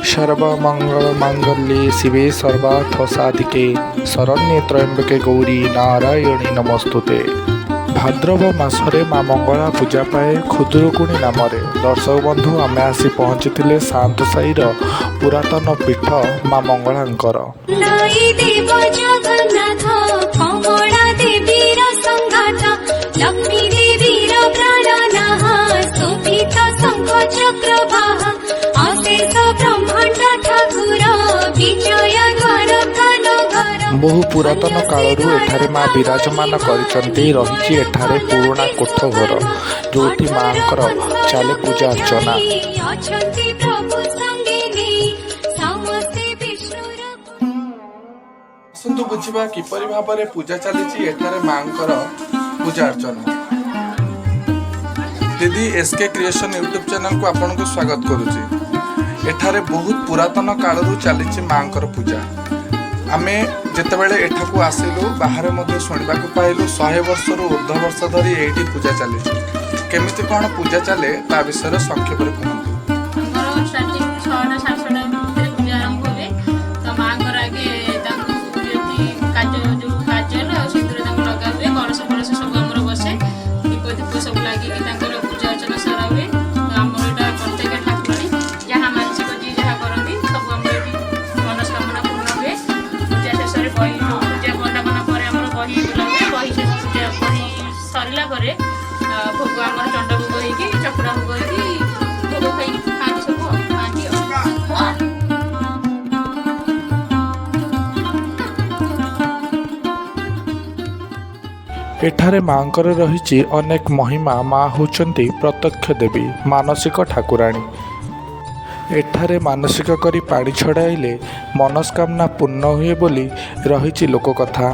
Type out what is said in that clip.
ସର୍ବମଙ୍ଗଳ ମାଙ୍ଗଲ୍ୟେ ଶିବେ ସର୍ବାର୍ଥ ସାଧିକେ ଶରଣ୍ୟେ ତ୍ରୟମ୍ବକେ ଗୌରୀ ନାରାୟଣୀ ନମସ୍ତୁତେ। ଭାଦ୍ରବ ମାସରେ ମା ମଙ୍ଗଳା ପୂଜା ପାଏ ଖୁଦୁରୁକୁଣୀ ନାମରେ। ଦର୍ଶକ ବନ୍ଧୁ, ଆମେ ଆସି ପହଞ୍ଚିଥିଲେ ସାଆନ୍ତ ସାହିର ପୁରାତନ ପୀଠ ମା ମଙ୍ଗଳାଙ୍କର। ନାଇ ଦେବ ଜଗନ୍ନାଥ, କମଳା ଦେବୀର ସଙ୍ଗାତ, ଲକ୍ଷ୍ମୀ ଦେବୀର ପ୍ରାଣନାଥ, ଶୋଭିତ ଶଙ୍ଖ ଚକ୍ର ବାହା, ଅଶେଷ ବ୍ରହ୍ମାଣ୍ଡ ଠାକୁର, ବିଜୟ ଦ୍ୱାରକା ନଗର। ବହୁ ପୁରାତନ କାଳରୁ ଏଠାରେ ମା ବିରାଜମାନ କରିଛନ୍ତି। ରହିଛି ଏଠାରେ ପୁରୁଣା କୋଠ ଘର, ଯୋଉଠି ମାଙ୍କର ଚାଲେ ପୂଜା ଅର୍ଚ୍ଚନା। ଅଛନ୍ତି ପ୍ରଭୁ ସଙ୍ଗେ ନେଇ ସମସ୍ତେ ବିଷ୍ଣୁର। ଆସନ୍ତୁ ବୁଝିବା କିପରି ଭାବରେ ପୂଜା ଚାଲିଛି ଏଠାରେ ମାଙ୍କର ପୂଜା ଅର୍ଚ୍ଚନା। ଦିଦି, ଏସ୍ କେ କ୍ରିଏସନ୍ ୟୁଟ୍ୟୁବ୍ ଚ୍ୟାନେଲକୁ ଆପଣଙ୍କୁ ସ୍ୱାଗତ କରୁଛି। ଏଠାରେ ବହୁତ ପୁରାତନ କାଳରୁ ଚାଲିଛି ମାଙ୍କର ପୂଜା। ଆମେ ଯେତେବେଳେ ଏଠାକୁ ଆସିଲୁ, ବାହାରେ ମଧ୍ୟ ଶୁଣିବାକୁ ପାଇଲୁ, 100 ବର୍ଷରୁ ଉର୍ଦ୍ଧ୍ୱ ବର୍ଷ ଧରି ଏଇଠି ପୂଜା ଚାଲିଛି। କେମିତି କ'ଣ ପୂଜା ଚାଲେ, ତା ବିଷୟରେ ସଂକ୍ଷେପରେ କୁହନ୍ତୁ। ଆମର ଷ୍ଟାର୍ଟିଂ 6ଟା 6:30 ଭିତରେ ପୂଜା ଆରମ୍ଭ ହୁଏ। ତ ମାଆଙ୍କର ଆଗେ ତାଙ୍କୁ ଯେମିତି କାଜ, ଯୋଉ କାଜଲ ଆଉ ସିନ୍ଦୁର ତାଙ୍କୁ ଲଗା ହୁଏ। କଳସ ଫଳସ ସବୁ ଆମର ବସେ। ଦୀପ ଧୂପ ସବୁ ଲାଗିକି ତାଙ୍କର ପୂଜା ଅର୍ଚ୍ଚନା ସାରା ହୁଏ। ତ ଆମର ଏଇଟା ପ୍ରତ୍ୟେକ ଠାକୁରାଣୀ, ଯାହା ମାନସିକ ଯିଏ ଯାହା କରନ୍ତି, ସବୁ ଆମର ଏଠି ମନସ୍କାମନା ପୂର୍ଣ୍ଣ ହୁଏ। ପୂଜା ଶେଷରେ ବହି, ଯୋଉ ପୂଜା ବନ୍ଦାପନା ପରେ ଆମର ବହି ବୁଲା ହୁଏ। ବହି ଶେଷ, ପୂଜା ବହି ସରିଲା ପରେ ଭୋଗ ଆମର ଚଣ୍ଡ ଭୋଗ ହେଇକି, ଚକୁଡ଼ା ଭୋଗ ହେଇକି, ଭୋଗ ଖାଇକି ଖାଆନ୍ତି ସବୁ ଆଉ, ଖାଆନ୍ତି ଆଉ। ଏଠାରେ ମାଙ୍କର ରହିଛି ଅନେକ ମହିମା। ମା ହେଉଛନ୍ତି ପ୍ରତ୍ୟକ୍ଷ ଦେବୀ, ମାନସିକ ଠାକୁରାଣୀ। ଏଠାରେ ମାନସିକ କରି ପାଣି ଛଡ଼ାଇଲେ ମନସ୍କାମନା ପୂର୍ଣ୍ଣ ହୁଏ ବୋଲି ରହିଛି ଲୋକକଥା।